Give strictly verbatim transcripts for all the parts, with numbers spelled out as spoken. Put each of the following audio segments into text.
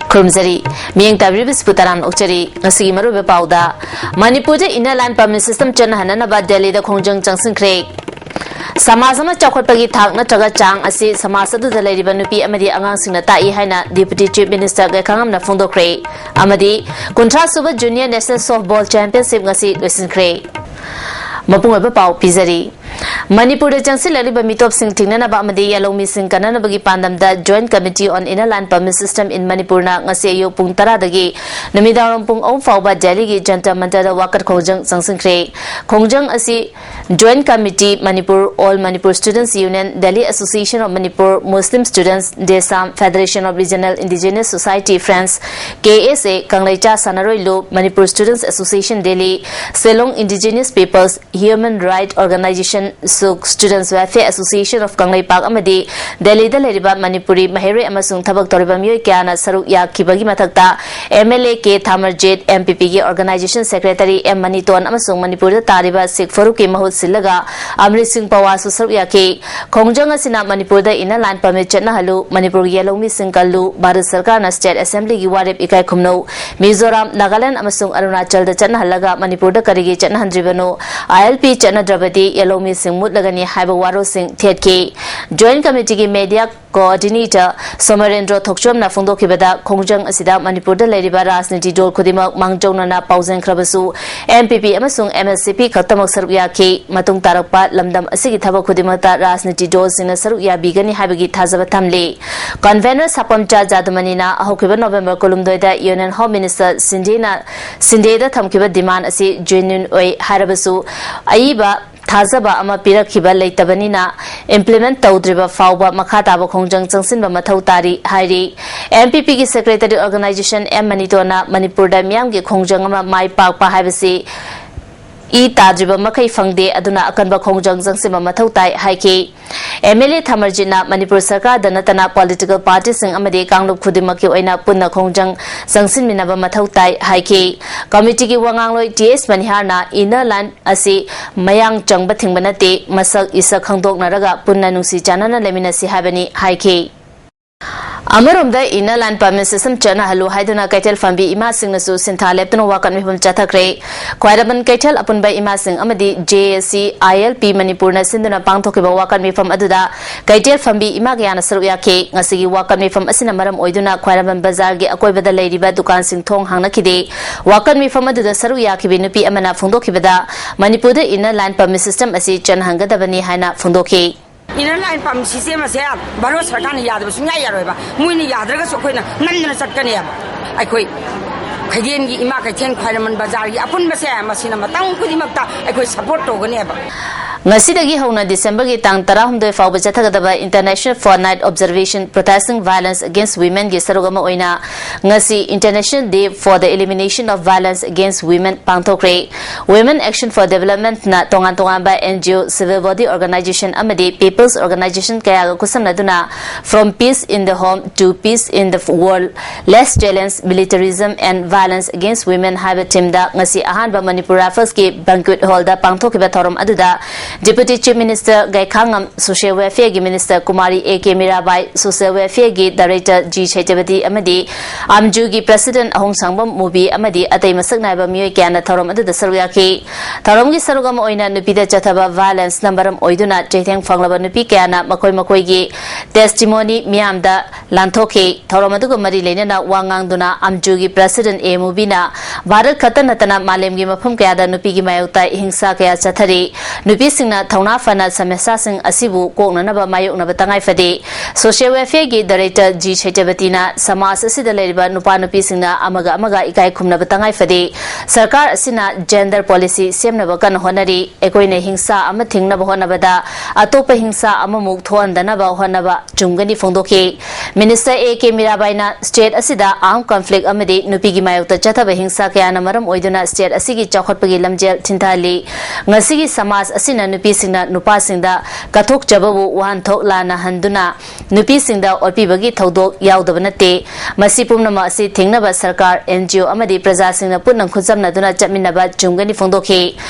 ꯈꯨꯔꯨꯝꯖꯔꯤ꯫ ꯃꯤꯠꯌꯦꯡ ꯇꯥꯕꯤꯔꯤꯕꯁꯤꯕꯨ ꯇꯔꯥꯝꯅ ꯑꯣꯛꯆꯔꯤ꯫ ꯉꯁꯤꯒꯤ ꯃꯔꯨꯑꯣꯏꯕ ꯄꯥꯎꯗ, ꯃꯅꯤꯄꯨꯔꯗ Inner Line Permit System ꯆꯠꯅꯍꯟꯅꯅꯕ ꯗꯦꯜꯂꯤꯗ ꯈꯣꯡꯖꯪ ꯆꯪꯁꯤꯟꯈ꯭ꯔꯦ꯫ ꯁꯃꯥꯖ ꯑꯃ ꯆꯥꯎꯈꯠꯄꯒꯤ ꯊꯥꯛ ꯅꯠꯇ꯭ꯔꯒ ꯆꯥꯡ ꯑꯁꯤ ꯁꯃꯥꯖ ꯑꯗꯨꯗ ꯂꯩꯔꯤꯕ ꯅꯨꯄꯤ ꯑꯃꯗꯤ ꯑꯉꯥꯡꯁꯤꯡꯅ ꯇꯥꯛꯏ ꯍꯥꯏꯅ Deputy Chief Minister ꯒꯩꯈꯥꯉꯝꯅ ꯐꯣꯡꯗꯣꯛꯈ꯭ꯔꯦ꯫ ꯑꯃꯗꯤ ꯀꯨꯟꯊ꯭ꯔꯥ ꯁꯨꯕ Junior National Softball Championship ꯉꯁꯤ ꯂꯣꯏꯁꯤꯟꯈ꯭ꯔꯦ꯫ ꯃꯄꯨꯡ ꯑꯣꯏꯕ ꯄꯥꯎ ꯄꯤꯖꯔꯤ꯫ ꯃꯅꯤꯄꯨꯔꯗ ꯆꯪꯁꯤꯜꯂꯛꯂꯤꯕ ꯃꯤꯇꯣꯞꯁꯤꯡ ꯊꯤꯡꯅꯅꯕ ꯑꯃꯗꯤ ꯌꯥꯂꯧꯃꯤꯁꯤꯡ ꯀꯟꯅꯅꯕꯒꯤ ꯄꯥꯟꯗꯝꯗ Joint Committee on Inner Line Permit System in ꯃꯅꯤꯄꯨꯔꯅ ꯉꯁꯤ ꯑꯌꯨꯛ ꯄꯨꯡ ꯇꯔꯥꯗꯒꯤ ꯅꯨꯃꯤꯗꯥꯡꯋꯥꯏꯔꯝ ꯄꯨꯡ ꯑꯍꯨꯝ ꯐꯥꯎꯕ ꯗꯦꯜꯂꯤꯒꯤ ꯖꯟꯇꯔ ꯃꯟꯇꯔꯗ ꯋꯥꯀꯠ ꯈꯣꯡꯖꯪ ꯆꯪꯁꯤꯟꯈ꯭ꯔꯦ꯫ ꯈꯣꯡꯖꯪ ꯑꯁꯤ Joint Committee Manipur, All Manipur Students Union, Delhi Association of Manipur Muslim Students, DESAM, Federation of Regional Indigenous Society France, KSA, ꯀꯪꯂꯩꯆꯥ ꯁꯥꯟꯅꯔꯣꯏ ꯂꯨꯞ, Manipur Students Association Delhi, Shillong Indigenous Peoples Human Right Organization, SUK, Students Welfare Association of Kangleipak ꯑꯃꯗꯤ ꯗꯦꯜꯂꯤꯗ ꯂꯩꯔꯤꯕ ꯃꯅꯤꯄꯨꯔꯤ ꯃꯍꯩꯔꯣꯏ ꯑꯃꯁꯨꯡ ꯊꯕꯛ ꯇꯧꯔꯤꯕ ꯃꯤꯑꯣꯏ ꯀꯌꯥꯅ ꯁꯔꯨꯛ ꯌꯥꯈꯤꯕꯒꯤ ꯃꯊꯛꯇ MLA K ꯊꯥꯃꯔꯖꯤꯠ, MPP ꯒꯤ Organization Secretary M ꯃꯅꯤꯇꯣꯟ ꯑꯃꯁꯨꯡ ꯃꯅꯤꯄꯨꯔꯗ ꯇꯥꯔꯤꯕ ꯁꯤꯈ ꯐꯥꯔꯨꯛꯀꯤ ꯃꯍꯨꯠ ꯁꯤꯜꯂꯒ ꯑꯃꯔꯤꯠ ꯁꯤꯡ ꯄꯋꯥꯁꯨ ꯁꯔꯨꯛ ꯌꯥꯈꯤ꯫ ꯈꯣꯡꯖꯪ ꯑꯁꯤꯅ ꯃꯅꯤꯄꯨꯔꯗ Inner Line Permit ꯆꯠꯅꯍꯜꯂꯨ, ꯃꯅꯤꯄꯨꯔꯒꯤ ꯌꯥꯂꯧꯃꯤꯁꯤꯡ ꯀꯜꯂꯨ, ꯚꯥꯔꯠ ꯁꯔꯀꯥꯔꯅ State Assembly ꯒꯤ ꯋꯥꯔꯦꯞ ꯏꯀꯥꯏ ꯈꯨꯝꯅꯧ, ꯃꯤꯖꯣꯔꯥꯝ, ꯅꯥꯒꯥꯂꯦꯟ ꯑꯃꯁꯨꯡ ꯑꯔꯨꯅꯥꯆꯜꯗ ꯆꯠꯅꯍꯜꯂꯒ ꯃꯅꯤꯄꯨꯔꯗ ꯀꯔꯤꯒꯤ ꯆꯠꯅꯍꯟꯗ꯭ꯔꯤꯕꯅꯣ? ILP ꯆꯠꯅꯗ꯭ꯔꯕꯗꯤ ꯌꯥꯂꯧꯃꯤꯁꯤꯡ ꯃꯨꯠꯂꯒꯅꯤ ꯍꯥꯏꯕ ꯋꯥꯔꯣꯜꯁꯤꯡ ꯊꯦꯠꯈꯤ꯫ Joint Committee ꯒꯤ Media Coordinator ꯁꯣꯃꯔꯦꯟꯗ꯭ꯔꯣ ꯊꯣꯛꯆꯣꯝꯅ ꯐꯣꯡꯗꯣꯛꯈꯤꯕꯗ, ꯈꯣꯡꯖꯪ ꯑꯁꯤꯗ ꯃꯅꯤꯄꯨꯔꯗ ꯂꯩꯔꯤꯕ ꯔꯥꯖꯅꯤꯇꯤ ꯗꯣꯜ ꯈꯨꯗꯤꯡꯃꯛ ꯃꯥꯡꯖꯧꯅꯅ ꯄꯥꯎꯖꯦꯟꯈ꯭ꯔꯕꯁꯨ, MPP ꯑꯃꯁꯨꯡ MSCP ꯈꯛꯇꯃꯛ ꯁꯔꯨꯛ ꯌꯥꯈꯤ꯫ ꯃꯇꯨꯡ ꯇꯥꯔꯛꯄ ꯂꯝꯗꯝ ꯑꯁꯤꯒꯤ ꯊꯕꯛ ꯈꯨꯗꯤꯡꯃꯛꯇ ꯔꯥꯖꯅꯤꯇꯤ ꯗꯣꯜꯁꯤꯡꯅ ꯁꯔꯨꯛ ꯌꯥꯕꯤꯒꯅꯤ ꯍꯥꯏꯕꯒꯤ ꯊꯥꯖꯕ ꯊꯝꯂꯤ꯫ Convener ꯁꯥꯄꯝꯆꯥ ꯖꯥꯗꯨꯃꯅꯤꯅ ꯍꯧꯈꯤꯕ November ꯀꯨꯟꯍꯨꯝꯗꯣꯏꯗ Union Home Minister ꯁꯤꯟꯗꯦꯅ, ꯁꯤꯟꯗꯦꯗ ꯊꯝꯈꯤꯕ demand ꯑꯁꯤ genuine ꯑꯣꯏ ꯍꯥꯏꯔꯕꯁꯨ, ꯑꯏꯕ ꯊꯥꯖꯕ ꯑꯃ ꯄꯤꯔꯛꯈꯤꯕ ꯂꯩꯇꯕꯅꯤꯅ implement ꯇꯧꯗ꯭ꯔꯤꯕ ꯐꯥꯎꯕ ꯃꯈꯥ ꯇꯥꯕ ꯈꯣꯡꯖꯪ ꯆꯪꯁꯤꯟꯕ ꯃꯊꯧ ꯇꯥꯔꯤ ꯍꯥꯏꯔꯤ꯫ MPP ꯒꯤ Secretary Organization M ꯃꯅꯤꯇꯣꯟꯅ ꯃꯅꯤꯄꯨꯔꯗ ꯃꯤꯌꯥꯝꯒꯤ ꯈꯣꯡꯖꯪ ꯑꯃ ꯃꯥꯏ ꯄꯥꯛꯄ ꯍꯥꯏꯕꯁꯤ ꯏ ꯇꯥꯗ꯭ꯔꯤꯕ ꯃꯈꯩ ꯐꯪꯗꯦ, ꯑꯗꯨꯅ ꯑꯀꯟꯕ ꯈꯣꯡꯖꯪ ꯆꯪꯁꯤꯟꯕ ꯃꯊꯧ ꯇꯥꯏ ꯍꯥꯏꯈꯤ꯫ MLA ꯊꯥꯃꯔꯖꯤꯠꯅ ꯃꯅꯤꯄꯨꯔ ꯁꯔꯀꯥꯔꯗ ꯅꯠꯇꯅ political party ꯁꯤꯡ ꯑꯃꯗꯤ ꯀꯥꯡꯂꯨꯞ ꯈꯨꯗꯤꯡꯃꯛꯀꯤ ꯑꯣꯏꯅ ꯄꯨꯟꯅ ꯈꯣꯡꯖꯪ ꯆꯪꯁꯤꯟꯃꯤꯟꯅꯕ ꯃꯊꯧ ꯇꯥꯏ ꯍꯥꯏꯈꯤ꯫ Committee ꯒꯤ ꯋꯥ ꯉꯥꯡꯂꯣꯏ T S ꯃꯅꯤꯍꯥꯔꯅ Inner Line ꯑꯁꯤ ꯃꯌꯥꯡ ꯆꯪꯕ ꯊꯤꯡꯕ ꯅꯠꯇꯦ, ꯃꯁꯛ ꯏꯁꯛ ꯈꯪꯗꯣꯛꯅꯔꯒ ꯄꯨꯟꯅ ꯅꯨꯡꯁꯤ ꯆꯥꯟꯅꯅ ꯂꯩꯃꯤꯟꯅꯁꯤ ꯍꯥꯏꯕꯅꯤ ꯍꯥꯏꯈꯤ꯫ ꯑꯃꯔꯣꯝꯗ Inner Line Permit System ꯆꯠꯅꯍꯜꯂꯨ ꯍꯥꯏꯗꯨꯅ ꯀꯩꯊꯦꯜ ꯐꯝꯕꯤ ꯏꯃꯥꯁꯤꯡꯅꯁꯨ ꯁꯤꯟꯊꯥ ꯂꯦꯞꯇꯅ ꯋꯥꯀꯠ ꯃꯤꯐꯝ ꯆꯠꯊꯈ꯭ꯔꯦ꯫ ꯈ꯭ꯋꯥꯏꯔꯝꯕꯟ ꯀꯩꯊꯦꯜ ꯑꯄꯨꯟꯕ ꯏꯃꯥꯁꯤꯡ ꯑꯃꯗꯤ J A C I L P ꯃꯅꯤꯄꯨꯔꯅ ꯁꯤꯟꯗꯨꯅ ꯄꯥꯡꯊꯣꯛꯈꯤꯕ ꯋꯥꯀꯠ ꯃꯤꯐꯝ ꯑꯗꯨꯗ ꯀꯩꯊꯦꯜ ꯐꯝꯕꯤ ꯏꯃꯥ ꯀꯌꯥꯅ ꯁꯔꯨꯛ ꯌꯥꯈꯤ꯫ ꯉꯁꯤꯒꯤ ꯋꯥꯀꯠ ꯃꯤꯐꯝ ꯑꯁꯤꯅ ꯃꯔꯝ ꯑꯣꯏꯗꯨꯅ ꯈ꯭ꯋꯥꯏꯔꯝꯕꯟ ꯕꯖꯥꯔꯒꯤ ꯑꯀꯣꯏꯕꯗ ꯂꯩꯔꯤꯕ ꯗꯨꯀꯥꯟꯁꯤꯡ ꯊꯣꯡ ꯍꯥꯡꯅꯈꯤꯗꯦ꯫ ꯋꯥꯀꯠ ꯃꯤꯐꯝ ꯑꯗꯨꯗ ꯁꯔꯨꯛ ꯌꯥꯈꯤꯕꯤ ꯅꯨꯄꯤ ꯑꯃꯅ ꯐꯣꯡꯗꯣꯛꯈꯤꯕꯗ, ꯃꯅꯤꯄꯨꯔꯗ Inner Line Permit System ꯑꯁꯤ ꯆꯠꯅꯍꯟꯒꯗꯕꯅꯤ ꯍꯥꯏꯅ ꯐꯣꯡꯗꯣꯛꯈꯤ꯫ Inner Line Permit System ꯑꯁꯦ ꯚꯥꯔꯠ ꯁꯔꯀꯥꯔꯅ ꯌꯥꯗꯕ ꯁꯨꯡꯌꯥ ꯌꯥꯔꯣꯏꯕ꯫ ꯃꯣꯏꯅ ꯌꯥꯗ꯭ꯔꯒꯁꯨ ꯑꯩꯈꯣꯏꯅ ꯅꯝꯗꯅ ꯆꯠꯀꯅꯦꯕ꯫ ꯑꯩꯈꯣꯏ ꯈꯩꯗꯦꯝꯒꯤ ꯏꯃꯥ ꯀꯩꯊꯦꯜ ꯈ꯭ꯋꯥꯏꯔꯝꯕꯟ ꯕꯖꯥꯔꯒꯤ ꯑꯄꯨꯟꯕꯁꯦ ꯃꯁꯤꯅ ꯃꯇꯝ ꯈꯨꯗꯤꯡꯃꯛꯇ ꯑꯩꯈꯣꯏ support ꯇꯧꯒꯅꯦꯕ꯫ ꯉꯁꯤꯗꯒꯤ ꯍꯧꯅ ꯗꯤꯁꯦꯝꯕꯔꯒꯤ ꯇꯥꯡ ꯇꯔꯥꯍꯨꯝꯗꯣꯏ ꯐꯥꯎꯕ ꯆꯠꯊꯒꯗꯕ International Fortnight Observation Protesting Violence Against Womenꯒꯤ ꯁꯔꯨꯛ ꯑꯃ ꯑꯣꯏꯅ ꯉꯁꯤ International Day for the Elimination of Violence Against Women ꯄꯥꯡꯊꯣꯛꯈ꯭ꯔꯦ꯫ Women Action for Developmentꯅ ꯇꯣꯉꯥꯟ ꯇꯣꯉꯥꯟꯕ N G O, civil body organization ꯑꯃꯗꯤ people's organization ꯀꯌꯥꯒ ꯈꯨꯠꯁꯝꯅꯗꯨꯅ From Peace in the Home to Peace in the World, Let's Challenge Militarism and Violence Against Women ꯍꯥꯏꯕ themeꯗ ꯉꯁꯤ ꯑꯍꯥꯟꯕ Manipur ꯔꯥꯏꯐꯜꯁꯀꯤ banquet hallꯗ ꯄꯥꯡꯊꯣꯛꯈꯤꯕ ꯊꯧꯔꯝ ꯑꯗꯨꯗ Deputy Chief Minister ꯒꯩꯈꯥꯉꯝ, Social Welfareꯒꯤ Minister Kumari A K Mirabai, Social Welfareꯒꯤ Director G ꯁꯩꯇꯕꯇꯤ ꯑꯃꯗꯤ ꯑꯝꯖꯨꯒꯤ President ꯑꯍꯣꯡꯁꯥꯡꯕꯝ ꯃꯨꯕꯤ ꯑꯃꯗꯤ ꯑꯇꯩ ꯃꯁꯛ ꯅꯥꯏꯕ ꯃꯤꯑꯣꯏ ꯀꯌꯥꯅ ꯊꯧꯔꯝ ꯑꯗꯨꯗ ꯁꯔꯨꯛ ꯌꯥꯈꯤ꯫ ꯊꯧꯔꯝꯒꯤ ꯁꯔꯨꯛ ꯑꯃ ꯑꯣꯏꯅ ꯅꯨꯄꯤꯗ ꯆꯠꯊꯕ violenceꯅ ꯃꯔꯝ ꯑꯣꯏꯗꯨꯅ ꯆꯩꯊꯦꯡ ꯐꯪꯂꯕ ꯅꯨꯄꯤ ꯀꯌꯥꯅ ꯃꯈꯣꯏ ꯃꯈꯣꯏꯒꯤ testimony ꯃꯤꯌꯥꯝꯗ ꯂꯥꯟꯊꯣꯛꯈꯤ꯫ ꯊꯧꯔꯝ ꯑꯗꯨꯒ ꯃꯔꯤ ꯂꯩꯅꯅ ꯋꯥ ꯉꯥꯡꯗꯨꯅ ꯑꯝꯖꯨꯒꯤ President A ꯃꯨꯕꯤꯅ ꯚꯥꯔꯠ ꯈꯛꯇ ꯅꯠꯇꯅ ꯃꯥꯂꯦꯝꯒꯤ ꯃꯐꯝ ꯀꯌꯥꯗ ꯅꯨꯄꯤꯒꯤ ꯃꯥꯌꯣꯛꯇ ꯍꯤꯡꯁꯥ ꯀꯌꯥ ꯆꯠꯊꯔꯤ꯫ ꯅꯨꯄꯤꯁꯤꯡꯅ ꯊꯧꯅꯥ ꯐꯅ ꯁꯃꯁ꯭ꯌꯥꯁꯤꯡ ꯑꯁꯤꯕꯨ ꯀꯣꯛꯅꯅꯕ ꯃꯥꯌꯣꯛꯅꯕ ꯇꯉꯥꯏ ꯐꯗꯦ꯫ Social Welfareꯒꯤ Director G ꯁꯩꯇꯕꯇꯤꯅ ꯁꯃꯥꯖ ꯑꯁꯤꯗ ꯂꯩꯔꯤꯕ ꯅꯨꯄꯥ ꯅꯨꯄꯤꯁꯤꯡꯅ ꯑꯃꯒ ꯑꯃꯒ ꯏꯀꯥꯏ ꯈꯨꯝꯅꯕ ꯇꯉꯥꯏ ꯐꯗꯦ꯫ ꯁꯔꯀꯥꯔ ꯑꯁꯤꯅ gender policy ꯁꯦꯝꯅꯕ ꯀꯟꯅ ꯍꯣꯠꯅꯔꯤ꯫ ꯑꯩꯈꯣꯏꯅ ꯍꯤꯡꯁꯥ ꯑꯃ ꯊꯤꯡꯅꯕ ꯍꯣꯠꯅꯕꯗ ꯑꯇꯣꯞꯄ ꯍꯤꯡꯁꯥ ꯑꯃꯃꯨꯛ ꯊꯣꯛꯍꯟꯗꯅꯕ ꯍꯣꯠꯅꯕ ꯆꯨꯝꯒꯅꯤ ꯐꯣꯡꯗꯣꯛꯈꯤ꯫ Minister A K ꯃꯤꯔꯥꯕꯥꯏꯅ state ꯑꯁꯤꯗ armed conflict ꯑꯃꯗꯤ ꯅꯨꯄꯤꯒꯤ ꯃꯥꯌꯣꯛꯇ ꯆꯠꯊꯕ ꯍꯤꯡꯁꯥ ꯀꯌꯥꯅ ꯃꯔꯝ ꯑꯣꯏꯗꯨꯅ state ꯑꯁꯤꯒꯤ ꯆꯥꯎꯈꯠꯄꯒꯤ ꯂꯝꯖꯦꯜ ꯊꯤꯟꯊꯍꯜꯂꯤ꯫ ꯉꯁꯤꯒꯤ ꯁꯃꯥꯖ ꯑꯁꯤꯅ ꯅꯨꯄꯤꯁꯤꯡꯅ ꯅꯨꯄꯥꯁꯤꯡꯗ ꯀꯠꯊꯣꯛꯆꯕꯕꯨ ꯋꯥꯍꯟꯊꯣꯛ ꯂꯥꯟꯅ ꯍꯟꯗꯨꯅ ꯅꯨꯄꯤꯁꯤꯡꯗ ꯑꯣꯠꯄꯤꯕꯒꯤ ꯊꯧꯗꯣꯛ ꯌꯥꯎꯗꯕ ꯅꯠꯇꯦ꯫ ꯃꯁꯤ ꯄꯨꯝꯅꯃꯛ ꯑꯁꯤ ꯊꯤꯡꯅꯕ ꯁꯔꯀꯥꯔ, NGO ꯑꯃꯗꯤ ꯄ꯭ꯔꯖꯥꯁꯤꯡꯅ ꯄꯨꯟꯅ ꯈꯨꯠꯁꯝꯅꯗꯨꯅ ꯆꯠꯃꯤꯟꯅꯕ ꯆꯨꯝꯒꯅꯤ ꯐꯣꯡꯗꯣꯛꯈꯤ꯫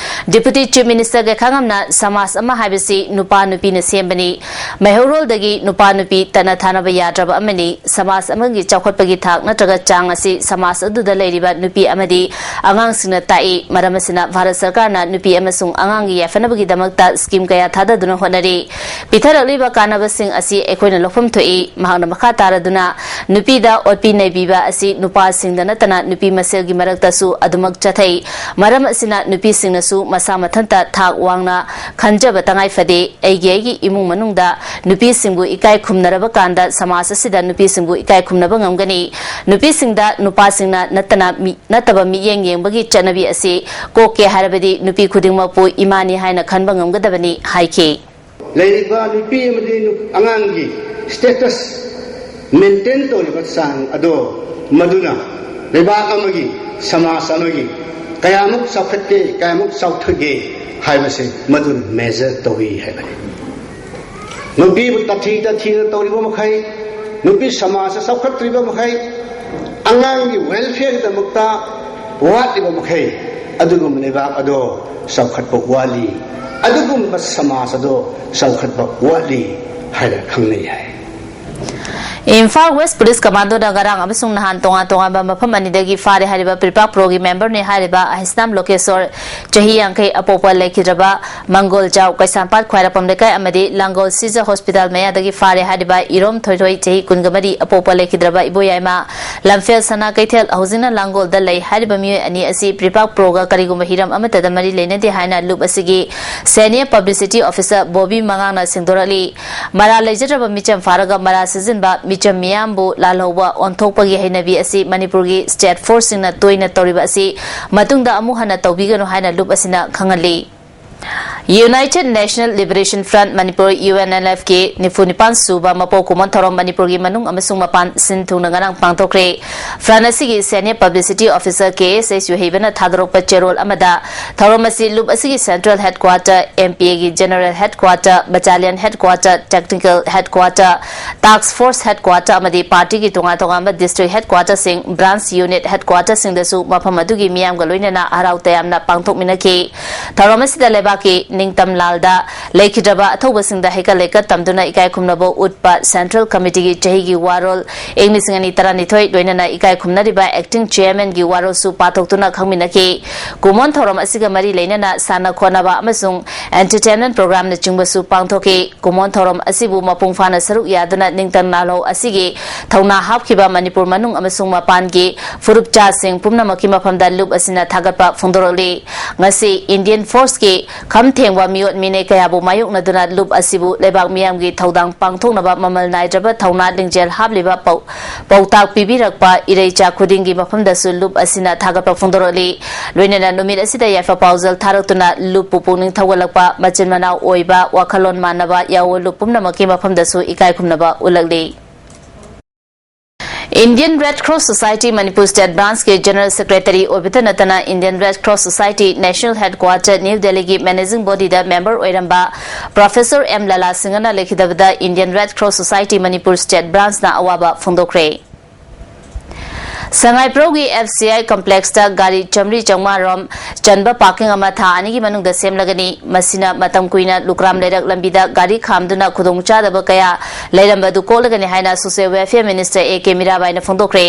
Deputy Chief Minister ꯒꯩꯈꯥꯉꯝꯅ ꯁꯃꯥꯖ ꯑꯃ ꯍꯥꯏꯕꯁꯤ ꯅꯨꯄꯥ ꯅꯨꯄꯤꯅ ꯁꯦꯝꯕꯅꯤ꯫ ꯃꯩꯍꯧꯔꯣꯜꯗꯒꯤ ꯅꯨꯄꯥ ꯅꯨꯄꯤ ꯇꯠꯅ ꯊꯥꯅꯕ ꯌꯥꯗ꯭ꯔꯕ ꯑꯃꯅꯤ꯫ ꯁꯃꯥꯖ ꯑꯃꯒꯤ ꯆꯥꯎꯈꯠꯄꯒꯤ ꯊꯥꯛ ꯅꯠꯇ꯭ꯔꯒ ꯆꯥꯡ ꯑꯁꯤ ꯁꯃꯥꯖ ꯑꯗꯨꯗ ꯂꯩꯔꯤꯕ ꯅꯨꯄꯤ ꯑꯃꯗꯤ ꯑꯉꯥꯡꯁꯤꯡꯅ ꯇꯥꯛꯏ꯫ ꯃꯔꯝ ꯑꯁꯤꯅ ꯚꯥꯔꯠ ꯁꯔꯀꯥꯔꯅ ꯅꯨꯄꯤ ꯑꯃꯁꯨꯡ ꯑꯉꯥꯡꯒꯤ ꯌꯥꯏꯐꯅꯕꯒꯤꯗꯃꯛꯇ scheme ꯀꯌꯥ ꯊꯥꯗꯗꯨꯅ ꯍꯣꯠꯅꯔꯤ꯫ ꯄꯤꯊꯔꯛꯂꯤꯕ ꯀꯥꯟꯅꯕꯁꯤꯡ ꯑꯁꯤ ꯑꯩꯈꯣꯏꯅ ꯂꯧꯐꯝ ꯊꯣꯛꯏ꯫ ꯃꯍꯥꯛꯅ ꯃꯈꯥ ꯇꯥꯔꯗꯨꯅ ꯅꯨꯄꯤꯗ ꯑꯣꯠꯄꯤ ꯅꯩꯕꯤꯕ ꯑꯁꯤ ꯅꯨꯄꯥꯁꯤꯡꯗ ꯅꯠꯇꯅ ꯅꯨꯄꯤ ꯃꯁꯦꯜꯒꯤ ꯃꯔꯛꯇꯁꯨ ꯑꯗꯨꯃꯛ ꯆꯠꯊꯩ꯫ ꯃꯔꯝ ꯑꯁꯤꯅ ꯅꯨꯄꯤꯁꯤꯡꯅꯁꯨ ꯃꯁꯥ ꯃꯊꯟꯇ ꯊꯥꯛ ꯋꯥꯡꯅ ꯈꯟꯖꯕ ꯇꯉꯥꯏ ꯐꯗꯦ꯫ ꯑꯩꯒꯤ ꯑꯩꯒꯤ ꯏꯃꯨꯡ ꯃꯅꯨꯡꯗ ꯅꯨꯄꯤꯁꯤꯡꯕꯨ ꯏꯀꯥꯏ ꯈꯨꯝꯅꯔꯕ ꯀꯥꯟꯗ ꯁꯃꯥꯖ ꯑꯁꯤꯗ ꯅꯨꯄꯤꯁꯤꯡꯕꯨ ꯏꯀꯥꯏ ꯈꯨꯝꯅꯕ ꯉꯝꯒꯅꯤ꯫ ꯅꯨꯄꯤꯁꯤꯡꯗ ꯅꯨꯄꯥꯁꯤꯡꯅ ꯅꯠꯇꯅ ꯃꯤ, ꯅꯠꯇꯕ ꯃꯤꯠꯌꯦꯡ ꯌꯦꯡꯕꯒꯤ ꯆꯠꯅꯕꯤ ꯑꯁꯤ ꯀꯣꯛꯀꯦ ꯍꯥꯏꯔꯕꯗꯤ ꯅꯨꯄꯤ ꯈꯨꯗꯤꯡꯃꯛꯄꯨ ꯏꯃꯥꯅꯤ ꯍꯥꯏꯅ ꯈꯟꯕ ꯉꯝꯒꯗꯕꯅꯤ ꯍꯥꯏꯈꯤ꯫ ꯂꯩꯔꯤꯕ ꯅꯨꯄꯤ ꯑꯃꯗꯤ ꯅꯨ-, ꯑꯉꯥꯡꯒꯤ status maintain ꯇꯧꯔꯤꯕ ꯆꯥꯡ ꯑꯗꯣ ꯃꯗꯨꯅ ꯂꯩꯕꯥꯛ ꯑꯃꯒꯤ, ꯁꯃꯥꯖ ꯑꯃꯒꯤ ꯀꯌꯥꯃꯨꯛ ꯆꯥꯎꯈꯠꯀꯦ, ꯀꯌꯥꯃꯨꯛ ꯆꯥꯎꯊꯒꯦ ꯍꯥꯏꯕꯁꯦ ꯃꯗꯨꯅ measure ꯇꯧꯏ ꯍꯥꯏꯕꯅꯤ꯫ ꯅꯨꯄꯤꯕꯨ ꯇꯥꯊꯤ ꯇꯥꯊꯤꯅ ꯇꯧꯔꯤꯕ ꯃꯈꯩ, ꯅꯨꯄꯤ ꯁꯃꯥꯖ ꯆꯥꯎꯈꯠꯇ꯭ꯔꯤꯕ ꯃꯈꯩ, ꯑꯉꯥꯡꯒꯤ welfare ꯒꯤꯗꯃꯛꯇ ꯋꯥꯠꯂꯤꯕ ꯃꯈꯩ, ꯑꯗꯨꯒꯨꯝꯕ ꯂꯩꯕꯥꯛ ꯑꯗꯣ ꯆꯥꯎꯈꯠꯄ ꯋꯥꯠꯂꯤ꯫ ꯑꯗꯨꯒꯨꯝꯕ ꯁꯃꯥꯖ ꯑꯗꯣ ꯆꯥꯎꯈꯠꯄ ꯋꯥꯠꯂꯤ ꯍꯥꯏꯅ ꯈꯪꯅꯩ ꯍꯥꯏ꯫ ꯏꯝꯐꯥꯜ West Police Commando ꯅ ꯉꯔꯥꯡ ꯑꯃꯁꯨꯡ ꯅꯍꯥꯟ ꯇꯣꯉꯥꯟ ꯇꯣꯉꯥꯟꯕ ꯃꯐꯝ ꯑꯅꯤꯗꯒꯤ ꯐꯥꯔꯦ ꯍꯥꯏꯔꯤꯕ ꯄ꯭ꯔꯤꯄꯥꯛ ꯄ꯭ꯔꯣꯒꯤ member ꯅꯤ ꯍꯥꯏꯔꯤꯕ ꯑꯍꯤꯁꯅꯥꯝ ꯂꯣꯀꯦꯁꯣꯔ, ꯆꯍꯤ ꯌꯥꯡꯈꯩ, ꯑꯄꯣꯛꯄ ꯂꯩꯈꯤꯗ꯭ꯔꯕ ꯃꯪꯒꯣꯜ ꯖꯥꯎ, ꯀꯩꯁꯥꯝꯄꯥꯠ ꯈ꯭ꯋꯥꯏꯔꯥꯛꯄꯝ ꯂꯩꯀꯥꯏ ꯑꯃꯗꯤ ꯂꯥꯡꯒꯣꯜ ꯁꯤꯖ ꯍꯣꯁꯄꯤꯇꯥꯜ ꯃꯌꯥꯗꯒꯤ ꯐꯥꯔꯦ ꯍꯥꯏꯔꯤꯕ ꯏꯔꯣꯝ ꯊꯣꯏꯊꯣꯏ, ꯆꯍꯤ ꯀꯨꯟꯒ ꯃꯔꯤ, ꯑꯄꯣꯛꯄ ꯂꯩꯈꯤꯗ꯭ꯔꯕ ꯏꯕꯣꯌꯥꯏꯃ, ꯂꯝꯐꯦꯜ ꯁꯅꯥ ꯀꯩꯊꯦꯜ꯫ ꯍꯧꯖꯤꯛꯅ ꯂꯥꯡꯒꯣꯜꯗ ꯂꯩ ꯍꯥꯏꯔꯤꯕ ꯃꯤꯑꯣꯏ ꯑꯅꯤ ꯑꯁꯤ ꯄ꯭ꯔꯤꯄꯥꯛ ꯄ꯭ꯔꯣꯒ ꯀꯔꯤꯒꯨꯝꯕ ꯍꯤꯔꯝ ꯑꯃꯠꯇꯗ ꯃꯔꯤ ꯂꯩꯅꯗꯦ ꯍꯥꯏꯅ ꯂꯨꯞ ꯑꯁꯤꯒꯤ senior publicity officer ꯕꯣꯕꯤ ꯃꯉꯥꯡꯅ ꯁꯦꯡꯗꯣꯔꯛꯂꯤ꯫ ꯃꯔꯥꯜ ꯂꯩꯖꯗ꯭ꯔꯕ ꯃꯤꯆꯝ ꯐꯥꯔꯒ ꯃꯔꯥꯜ ꯁꯤꯖꯤꯟꯕ, ꯃꯤꯆꯝ ꯃꯤꯌꯥꯝꯕꯨ ꯂꯥꯜꯍꯧꯕ ꯑꯣꯟꯊꯣꯛꯄꯒꯤ ꯍꯩꯅꯕꯤ ꯑꯁꯤ ꯃꯅꯤꯄꯨꯔꯒꯤ state force ꯁꯤꯡꯅ ꯇꯣꯏꯅ ꯇꯧꯔꯤꯕ ꯑꯁꯤ ꯃꯇꯨꯡꯗ ꯑꯃꯨꯛ ꯍꯟꯅ ꯇꯧꯕꯤꯒꯅꯨ ꯍꯥꯏꯅ ꯂꯨꯞ ꯑꯁꯤꯅ ꯈꯪꯍꯜꯂꯤ꯫ United National Liberation Front Manipur, UNLF ꯀꯤ ꯅꯤꯐꯨ ꯅꯤꯄꯥꯟ ꯁꯨꯕ ꯃꯄꯣꯛ ꯀꯨꯝꯑꯣꯟ ꯊꯧꯔꯝ ꯃꯅꯤꯄꯨꯔꯒꯤ ꯃꯅꯨꯡ ꯑꯃꯁꯨꯡ ꯃꯄꯥꯟ ꯁꯤꯟ ꯊꯨꯡꯅ ꯉꯔꯥꯡ ꯄꯥꯡꯊꯣꯛꯈ꯭ꯔꯦ꯫ Front ꯑꯁꯤꯒꯤ Senior Publicity Officer ꯀꯦ ꯑꯦꯁ ꯑꯩꯆ ꯌꯨꯍꯩꯕꯅ ꯊꯥꯗꯣꯔꯛꯄ ꯆꯦꯔꯣꯜ ꯑꯃꯗ, ꯊꯧꯔꯝ ꯑꯁꯤ ꯂꯨꯞ ꯑꯁꯤꯒꯤ Central Headquarter, ꯑꯦꯝ ꯄꯤ ꯑꯦꯒꯤ General Headquarter, Battalion Headquarter, Technical Headquarter, Task Force Headquarter ꯑꯃꯗꯤ party ꯒꯤ ꯇꯣꯉꯥꯟ ꯇꯣꯉꯥꯟꯕ District Headquarter ꯁꯤꯡ, Branch Unit Headquarter ꯁꯤꯡꯗꯁꯨ ꯃꯐꯝ ꯑꯗꯨꯒꯤ ꯃꯤꯌꯥꯝꯒ ꯂꯣꯏꯅꯅ ꯍꯔꯥꯎ ꯇꯌꯥꯝꯅ ꯄꯥꯡꯊꯣꯛꯃꯤꯟꯅꯈꯤ꯫ ꯊꯧꯔꯝ ꯑꯁꯤꯗ ꯂꯩꯕꯥꯛꯀꯤ ꯅꯤꯡꯇꯝ ꯂꯥꯜꯗ ꯂꯩꯈꯤꯗ꯭ꯔꯕ ꯑꯊꯧꯕꯁꯤꯡꯗ ꯍꯩꯀꯠ ꯂꯩꯀꯠ ꯇꯝꯗꯨꯅ ꯏꯀꯥꯏ ꯈꯨꯝꯅꯕ ꯎꯠꯄ Central Committee ꯒꯤ ꯆꯍꯤꯒꯤ ꯋꯥꯔꯣꯜ ꯏꯪ ꯂꯤꯁꯤꯡ ꯑꯅꯤ ꯇꯔꯥꯅꯤꯊꯣꯏ, ꯂꯣꯏꯅꯅ ꯏꯀꯥꯏ ꯈꯨꯝꯅꯔꯤꯕ Acting Chairman ꯒꯤ ꯋꯥꯔꯣꯜꯁꯨ ꯄꯥꯊꯣꯛꯇꯨꯅ ꯈꯪꯃꯤꯟꯅꯈꯤ꯫ ꯀꯨꯝꯑꯣꯟ ꯊꯧꯔꯝ ꯑꯁꯤꯒ ꯃꯔꯤ ꯂꯩꯅꯅ ꯁꯥꯟꯅ ꯈꯣꯠꯅꯕ ꯑꯃꯁꯨꯡ entertainment program ꯅꯆꯤꯡꯕꯁꯨ ꯄꯥꯡꯊꯣꯛꯈꯤ꯫ ꯀꯨꯝꯑꯣꯟ ꯊꯧꯔꯝ ꯑꯁꯤꯕꯨ ꯃꯄꯨꯡ ꯐꯥꯅ ꯁꯔꯨꯛ ꯌꯥꯗꯨꯅ ꯅꯤꯡꯇꯝ ꯂꯥꯜꯍꯧ ꯑꯁꯤꯒꯤ ꯊꯧꯅꯥ ꯍꯥꯞꯈꯤꯕ ꯃꯅꯤꯄꯨꯔ ꯃꯅꯨꯡ ꯑꯃꯁꯨꯡ ꯃꯄꯥꯟꯒꯤ ꯐꯨꯔꯨꯞꯆꯥꯁꯤꯡ ꯄꯨꯝꯅꯃꯛꯀꯤ ꯃꯐꯝꯗ ꯂꯨꯞ ꯑꯁꯤꯅ ꯊꯥꯒꯠꯄ ꯐꯣꯡꯗꯣꯔꯛꯂꯤ꯫ ꯉꯁꯤ Indian Force ꯀꯤ ꯈꯝ ꯊꯦꯡꯕ ꯃꯤꯑꯣꯠ ꯃꯤꯅꯩ ꯀꯌꯥꯕꯨ ꯃꯥꯌꯣꯛꯅꯗꯨꯅ ꯂꯨꯞ ꯑꯁꯤꯕꯨ ꯂꯩꯕꯥꯛ ꯃꯤꯌꯥꯝꯒꯤ ꯊꯧꯗꯥꯡ ꯄꯥꯡꯊꯣꯛꯅꯕ ꯃꯃꯜ ꯅꯥꯏꯗ꯭ꯔꯕ ꯊꯧꯅꯥ ꯂꯤꯡꯖꯦꯜ ꯍꯥꯞꯂꯤꯕ ꯄꯧ-, ꯄꯥꯎꯇꯥꯛ ꯄꯤꯕꯤꯔꯛꯄ ꯏꯔꯩꯆꯥ ꯈꯨꯗꯤꯡꯒꯤ ꯃꯐꯝꯗꯁꯨ ꯂꯨꯞ ꯑꯁꯤꯅ ꯊꯥꯒꯠꯄ ꯐꯣꯡꯗꯣꯔꯛꯂꯤ꯫ ꯂꯣꯏꯅꯅ ꯅꯨꯃꯤꯠ ꯑꯁꯤꯗ ꯌꯥꯏꯐ ꯄꯥꯎꯖꯦꯜ ꯊꯥꯔꯛꯇꯨꯅ ꯂꯨꯞꯄꯨ ꯄꯨꯛꯅꯤꯡ ꯊꯧꯒꯠꯂꯛꯄ, ꯃꯆꯤꯟ ꯃꯅꯥꯎ ꯑꯣꯏꯕ, ꯋꯥꯈꯜꯂꯣꯟ ꯃꯥꯟꯅꯕ ꯌꯥꯑꯣꯟ ꯂꯨꯞ ꯄꯨꯝꯅꯃꯛꯀꯤ ꯃꯐꯝꯗꯁꯨ ꯏꯀꯥꯏ ꯈꯨꯝꯅꯕ ꯎꯠꯂꯛꯂꯤ꯫ Indian Red Cross Society Manipur State Branch ꯀꯤ General Secretary ꯑꯣꯏꯕꯇ ꯅꯠꯇꯅ Indian Red Cross Society National Headquarter New Delhi ꯒꯤ Managing Body ꯗ member ꯑꯣꯏꯔꯝꯕ Professor ꯑꯦꯝ ꯂꯂꯥ ꯁꯤꯡꯍꯅ ꯂꯩꯈꯤꯗꯕꯗ Indian Red Cross Society Manipur State Branch ꯅ ꯑꯋꯥꯕ ꯐꯣꯡꯗꯣꯛꯈ꯭ꯔꯦ꯫ ꯁꯉꯥꯏꯄ꯭ꯔꯧꯒꯤ ꯑꯦꯐ ꯁꯤ ꯑꯥꯏ complex ꯇ ꯒꯥꯔꯤ ꯆꯥꯝꯃꯔꯤ ꯆꯥꯝꯃꯉꯥ ꯔꯣꯝ ꯆꯟꯕ parking ꯑꯃ ꯊꯥ ꯑꯅꯤꯒꯤ ꯃꯅꯨꯡꯗ ꯁꯦꯝꯂꯒꯅꯤ꯫ ꯃꯁꯤꯅ ꯃꯇꯝ ꯀꯨꯏꯅ ꯂꯨꯀ꯭ꯔꯥꯝ ꯂꯩꯔꯛ ꯂꯝꯕꯤꯗ ꯒꯥꯔꯤ ꯈꯥꯝꯗꯨꯅ ꯈꯨꯗꯣꯡꯆꯥꯗꯕ ꯀꯌꯥ ꯂꯩꯔꯝꯕꯗꯨ ꯀꯣꯛꯂꯒꯅꯤ ꯍꯥꯏꯅ Social Welfare Minister A K ꯃꯤꯔꯥꯕꯥꯏꯅ ꯐꯣꯡꯗꯣꯛꯈ꯭ꯔꯦ꯫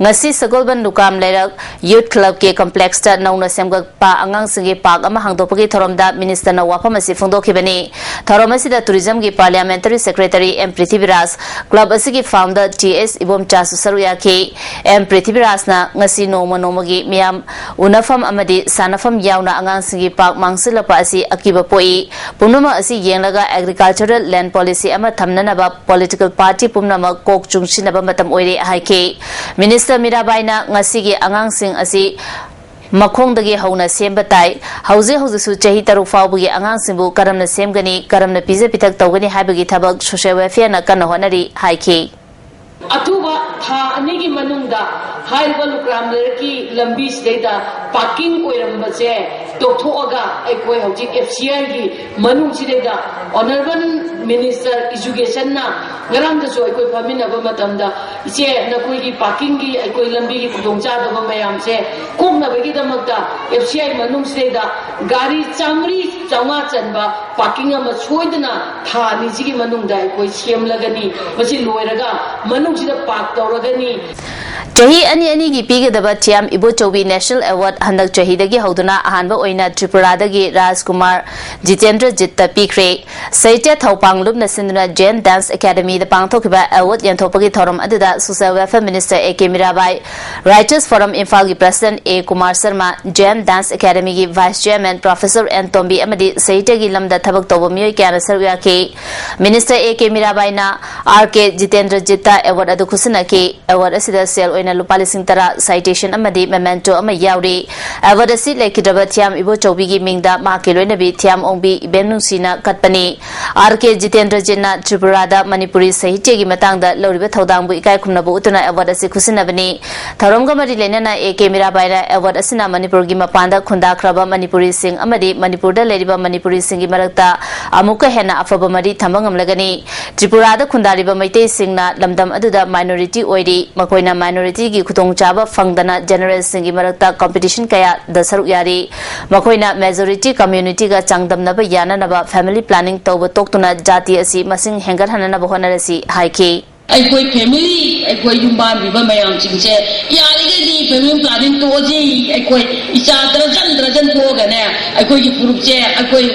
ꯉꯁꯤ ꯁꯒꯣꯜꯕꯟ ꯂꯨꯀ꯭ꯔꯥꯝ ꯂꯩꯔꯛ Youth Club ꯀꯤ complex ꯇ ꯅꯧꯅ ꯁꯦꯝꯒꯠꯄ ꯑꯉꯥꯡꯁꯤꯡꯒꯤ park ꯑꯃ ꯍꯥꯡꯗꯣꯛꯄꯒꯤ ꯊꯧꯔꯝꯗ Minister ꯅ ꯋꯥꯐꯝ ꯑꯁꯤ ꯐꯣꯡꯗꯣꯛꯈꯤꯕꯅꯤ꯫ ꯊꯧꯔꯝ ꯑꯁꯤꯗ Tourism ꯒꯤ Parliamentary Secretary M Prithviraj, club ꯑꯁꯤꯒꯤ founder ꯇꯤ ꯑꯦꯁ ꯏꯕꯣꯝꯆꯥꯁꯨ ꯁꯔꯨꯛ ꯌꯥꯈꯤ꯫ ꯑꯦꯝ ꯄ꯭ꯔꯤꯊꯤꯕꯤꯔꯥꯖꯅ ꯉꯁꯤ ꯅꯣꯡꯃ ꯅꯣꯡꯃꯒꯤ ꯃꯤꯌꯥꯝ ꯎꯅꯐꯝ ꯑꯃꯗꯤ ꯁꯥꯟꯅꯐꯝ ꯌꯥꯎꯅ ꯑꯉꯥꯡꯁꯤꯡꯒꯤ park ꯃꯥꯡꯁꯤꯜꯂꯛꯄ ꯑꯁꯤ ꯑꯀꯤꯕ ꯄꯣꯛꯏ꯫ ꯄꯨꯝꯅꯃꯛ ꯑꯁꯤ ꯌꯦꯡꯂꯒ agricultural land policy ꯑꯃ ꯊꯝꯅꯅꯕ political party ꯄꯨꯝꯅꯃꯛ ꯀꯣꯛ ꯆꯨꯡꯁꯤꯟꯅꯕ ꯃꯇꯝ ꯑꯣꯏꯔꯦ ꯍꯥꯏꯈꯤ꯫ Minister ꯃꯤꯔꯥꯕꯥꯏꯅ ꯉꯁꯤꯒꯤ ꯑꯉꯥꯡꯁꯤꯡ ꯑꯁꯤ ꯃꯈꯣꯡꯗꯒꯤ ꯍꯧꯅ ꯁꯦꯝꯕ ꯇꯥꯏ꯫ ꯍꯧꯖꯤꯛ ꯍꯧꯖꯤꯛꯁꯨ ꯆꯍꯤ ꯇꯔꯨꯛ ꯐꯥꯎꯕꯒꯤ ꯑꯉꯥꯡꯁꯤꯡꯕꯨ ꯀꯔꯝꯅ ꯁꯦꯝꯒꯅꯤ, ꯀꯔꯝꯅ ꯄꯤꯖ ꯄꯤꯊꯛ ꯇꯧꯒꯅꯤ ꯍꯥꯏꯕꯒꯤ ꯊꯕꯛ social welfareꯅ ꯀꯟꯅ ꯍꯣꯠꯅꯔꯤ ꯍꯥꯏꯈꯤ꯫ ꯑꯊꯨꯕ ꯊꯥ ꯑꯅꯤꯒꯤ ꯃꯅꯨꯡꯗ ꯍꯥꯏꯔꯤꯕ ꯂꯨꯀ꯭ꯔꯥꯝ ꯂꯩꯔꯛꯀꯤ ꯂꯝꯕꯤꯁꯤꯗꯩꯗ parking ꯑꯣꯏꯔꯝꯕꯁꯦ ꯇꯣꯛꯊꯣꯛꯑꯒ ꯑꯩꯈꯣꯏ ꯍꯧꯖꯤꯛ F C Iꯒꯤ ꯃꯅꯨꯡꯁꯤꯗꯩꯗ Honourable Minister Educationꯅ ꯉꯔꯥꯡꯗꯁꯨ ꯑꯩꯈꯣꯏ ꯐꯝꯃꯤꯟꯅꯕ ꯃꯇꯝꯗ, "ꯏꯆꯦ, ꯅꯈꯣꯏꯒꯤ parkingꯒꯤ, ꯑꯩꯈꯣꯏ ꯂꯝꯕꯤꯒꯤ ꯈꯨꯗꯣꯡꯆꯥꯗꯕ ꯃꯌꯥꯝꯁꯦ ꯀꯣꯛꯅꯕꯒꯤꯗꯃꯛꯇ F C I ꯃꯅꯨꯡꯁꯤꯗꯩꯗ ꯒꯥꯔꯤ ꯆꯥꯃꯔꯤ ꯆꯥꯝꯃꯉꯥ ꯆꯟꯕ parking ꯑꯃ ꯁꯣꯏꯗꯅ ꯊꯥ ꯑꯅꯤꯁꯤꯒꯤ ꯃꯅꯨꯡꯗ ꯑꯩꯈꯣꯏ ꯁꯦꯝꯂꯒꯅꯤ꯫ ꯃꯁꯤ ꯂꯣꯏꯔꯒ ꯃꯅꯨꯡꯁꯤꯗ park ꯇꯧꯔꯒꯅꯤ"꯫ ꯆꯍꯤ ꯑꯅꯤ ꯑꯅꯤꯒꯤ ꯄꯤꯒꯗꯕ ꯊꯤꯌꯥꯝ ꯏꯕꯣꯆꯧꯕꯤ National Award ꯍꯟꯗꯛ ꯆꯍꯤꯗꯒꯤ ꯍꯧꯗꯨꯅ ꯑꯍꯥꯟꯕ ꯑꯣꯏꯅ ꯇ꯭ꯔꯤꯄꯨꯔꯥꯗꯒꯤ ꯔꯥꯖꯀꯨꯃꯥꯔ ꯖꯤꯇꯦꯟꯗ꯭ꯔꯖꯤꯠꯇ ꯄꯤꯈ꯭ꯔꯦ꯫ ꯁꯥꯍꯤꯇ꯭ꯌ ꯊꯧꯄꯥꯡ ꯂꯨꯞꯅ ꯁꯤꯟꯗꯨꯅ Jain Dance Academyꯗ ꯄꯥꯡꯊꯣꯛꯈꯤꯕ award ꯌꯦꯟꯊꯣꯛꯄꯒꯤ ꯊꯧꯔꯝ ꯑꯗꯨꯗ Social Welfare Minister A K Mirabai, Writers Forum ꯏꯝꯐꯥꯜꯒꯤ President A Kumar Sharma, Jain Dance Academyꯒꯤ Vice Chairman Professor N ꯇꯣꯝꯕꯤ ꯑꯃꯗꯤ ꯁꯥꯍꯤꯇ꯭ꯌꯒꯤ ꯂꯝꯗ ꯊꯕꯛ ꯇꯧꯕ ꯃꯤꯑꯣꯏ ꯀꯌꯥꯅ ꯁꯔꯨꯛ ꯌꯥꯈꯤ꯫ Minister A K ꯃꯤꯔꯥꯕꯥꯏꯅ R K ꯖꯤꯇꯦꯟꯗ꯭ꯔꯖꯤꯠꯇ award ꯑꯗꯨ ꯈꯨꯠꯁꯤꯟꯅꯈꯤ꯫ Award ꯑꯁꯤꯗ ꯁꯦꯜ ꯑꯣꯏꯅ ꯂꯨꯄꯥ ꯂꯤꯁꯤꯡ ꯇꯔꯥ, citation ꯑꯃꯗꯤ memento ꯑꯃ ꯌꯥꯎꯔꯤ꯫ Award ꯑꯁꯤ ꯂꯩꯈꯤꯗ꯭ꯔꯕ ꯊꯤꯌꯥꯝ ꯏꯕꯣꯆꯧꯕꯤꯒꯤ ꯃꯤꯡꯗ ꯃꯍꯥꯛꯀꯤ ꯂꯣꯏꯅꯕꯤ ꯊꯤꯌꯥꯝ ꯑꯣꯡꯕꯤ ꯏꯕꯦꯝꯅꯨꯡꯁꯤꯅ ꯀꯠꯄꯅꯤ꯫ R K ꯖꯤꯇꯦꯟꯗ꯭ꯔꯖꯤꯠꯅ ꯇ꯭ꯔꯤꯄꯨꯔꯥꯗ ꯃꯅꯤꯄꯨꯔꯤ ꯁꯥꯍꯤꯇ꯭ꯌꯒꯤ ꯃꯇꯥꯡꯗ ꯂꯧꯔꯤꯕ ꯊꯧꯗꯥꯡꯕꯨ ꯏꯀꯥꯏ ꯈꯨꯝꯅꯕ ꯎꯠꯇꯨꯅ award ꯑꯁꯤ ꯈꯨꯠꯁꯤꯟꯅꯕꯅꯤ꯫ ꯊꯧꯔꯝꯒ ꯃꯔꯤ ꯂꯩꯅꯅ A K ꯃꯤꯔꯥꯕꯥꯏꯅ award ꯑꯁꯤꯅ ꯃꯅꯤꯄꯨꯔꯒꯤ ꯃꯄꯥꯟꯗ ꯈꯨꯟꯗꯥꯈ꯭ꯔꯕ ꯃꯅꯤꯄꯨꯔꯤꯁꯤꯡ ꯑꯃꯗꯤ ꯃꯅꯤꯄꯨꯔꯗ ꯂꯩꯔꯤꯕ ꯃꯅꯤꯄꯨꯔꯤꯁꯤꯡꯒꯤ ꯃꯔꯛꯇ ꯑꯃꯨꯛꯀ ꯍꯦꯟꯅ ꯑꯐꯕ ꯃꯔꯤ ꯊꯝꯕ ꯉꯝꯂꯒꯅꯤ꯫ ꯇ꯭ꯔꯤꯄꯨꯔꯥꯗ ꯈꯨꯟꯗꯥꯔꯤꯕ ꯃꯩꯇꯩꯁꯤꯡꯅ ꯂꯝꯗꯝ ꯑꯗꯨꯗ minority ꯑꯣꯏꯔꯤ꯫ ꯃꯈꯣꯏꯅ minorityꯒꯤ ꯈꯨꯗꯣꯡꯆꯥꯕ ꯐꯪꯗꯅ generalꯁꯤꯡꯒꯤ ꯃꯔꯛꯇ competition ꯀꯌꯥꯗ ꯁꯔꯨꯛ ꯌꯥꯔꯤ꯫ ꯃꯈꯣꯏꯅ majority communityꯒ ꯆꯥꯡꯗꯝꯅꯕ ꯌꯥꯅꯅꯕ family planning ꯇꯧꯕ ꯇꯣꯛꯇꯨꯅ ꯖꯥꯇꯤ ꯑꯁꯤ ꯃꯁꯤꯡ ꯍꯦꯟꯒꯠꯍꯟꯅꯅꯕ ꯍꯣꯠꯅꯔꯁꯤ ꯍꯥꯏꯈꯤ꯫ ꯑꯩꯈꯣꯏ family, ꯑꯩꯈꯣꯏ ꯌꯨꯝ ꯄꯥꯟꯕꯤꯕ ꯃꯌꯥꯝꯁꯤꯡꯁꯦ ꯌꯥꯔꯤꯈꯩꯗꯤ family planning ꯇꯣꯛꯑꯁꯤ꯫ ꯑꯩꯈꯣꯏ ꯏꯆꯥ ꯗꯔꯖꯟ ꯗꯔꯖꯟ ꯄꯣꯛꯑꯒꯅꯦ, ꯑꯩꯈꯣꯏꯒꯤ ꯐꯨꯔꯨꯞꯁꯦ, ꯑꯩꯈꯣꯏ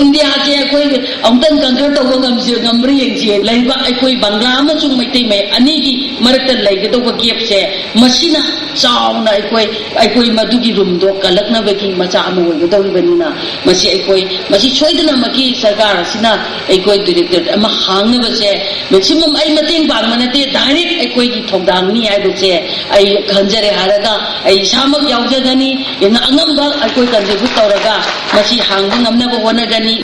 ꯏꯟꯗꯤꯌꯥꯁꯦ ꯑꯩꯈꯣꯏ ꯑꯃꯨꯛꯇꯪ conquer ꯇꯧꯕ ꯉꯝꯁꯤ-, ꯉꯝꯕ꯭ꯔꯥ ꯌꯦꯡꯁꯤ꯫ ꯂꯩꯕ ꯑꯩꯈꯣꯏ ꯕꯪꯒ꯭ꯂꯥ ꯑꯃꯁꯨꯡ ꯃꯩꯇꯩ ꯃꯌꯦꯛ ꯑꯅꯤꯒꯤ ꯃꯔꯛꯇ ꯂꯩꯒꯗꯧꯕ gapꯁꯦ, ꯃꯁꯤꯅ ꯆꯥꯎꯅ ꯑꯩꯈꯣꯏ, ꯑꯩꯈꯣꯏ ꯃꯗꯨꯒꯤ roomꯗꯣ ꯀꯜꯂꯛꯅꯕꯒꯤ ꯃꯆꯥꯛ ꯑꯃ ꯑꯣꯏꯒꯗꯧꯔꯤꯕꯅꯤꯅ, ꯃꯁꯤ ꯑꯩꯈꯣꯏ, ꯃꯁꯤ ꯁꯣꯏꯗꯅꯃꯛꯀꯤ ꯁꯔꯀꯥꯔ ꯑꯁꯤꯅ ꯑꯩꯈꯣꯏ directorate ꯑꯃ ꯍꯥꯡꯅꯕꯁꯦ, maximum ꯑꯩ ꯃꯇꯦꯡ ꯄꯥꯡꯕ ꯅꯠꯇꯦ, direct ꯑꯩꯈꯣꯏ ꯊꯧꯗꯥꯡꯅꯤ ꯍꯥꯏꯕꯁꯦ ꯑꯩ ꯈꯟꯖꯔꯦ ꯍꯥꯏꯔꯒ ꯑꯩ ꯏꯁꯥꯃꯛ ꯌꯥꯎꯖꯒꯅꯤ꯫ ꯑꯉꯝꯕ ꯑꯩꯈꯣꯏ contribute ꯇꯧꯔꯒ ꯃꯁꯤ ꯍꯥꯡꯕ ꯉꯝꯅꯕ ꯍꯣꯠꯅꯒꯅꯤ꯫